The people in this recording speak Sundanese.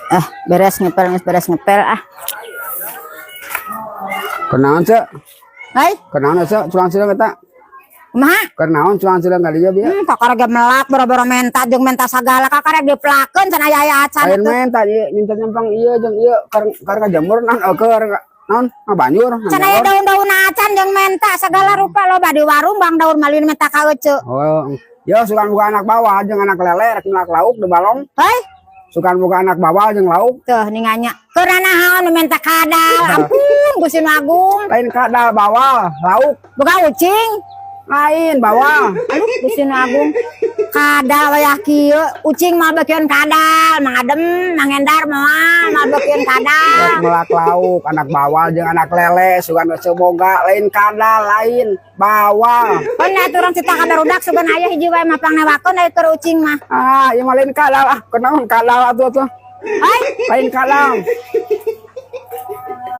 Ah, beres ngepel, geus beres ngepel ah. Kunaon, Cek? Hai, Kunaon, Cek? Culang sileung eta. Kumaha? Kunaon culang sileung ka dieu bieu? Kakara ge melak boro-boro menta jeung menta sagala, kakara dipelakeun can aya-aya acan Lain atuh. Menta ieu minta nyempang ieu jeung ieu keur keur ngajemur naon keur naon ngabanjur. Can aya daun-daun acan jeung menta segala rupa loba di warung, bang daun malin menta ka ece. Oh, ya sugan boga anak bawal jeung anak lele rek melak lauk di balong. Hai, Sugan boga anak bawal jeung lauk. Tuh ninganya. Keur naon menta kadal? Ampun, Gusti Nu Agung. Lain kadal, bawal, lauk. Boga ucing. Lain bawal. Aduh, Gusti Nu Agung. Kadal wayah kieu, ucing mah bagian kadal, Mang Adem, Mang Endar moal, moal bagian kadal. Rek melak lauk anak bawal jeung anak lele sugan we boga, lain kadal, lain bawal. Pan aturan cita ka barudak sugan aya hiji wae mah pangnewakeun aya keur ucing mah. Ah, ieu mah lain kadal ah. Kunaon kadal atuh atuh? Hai, Lain kadal.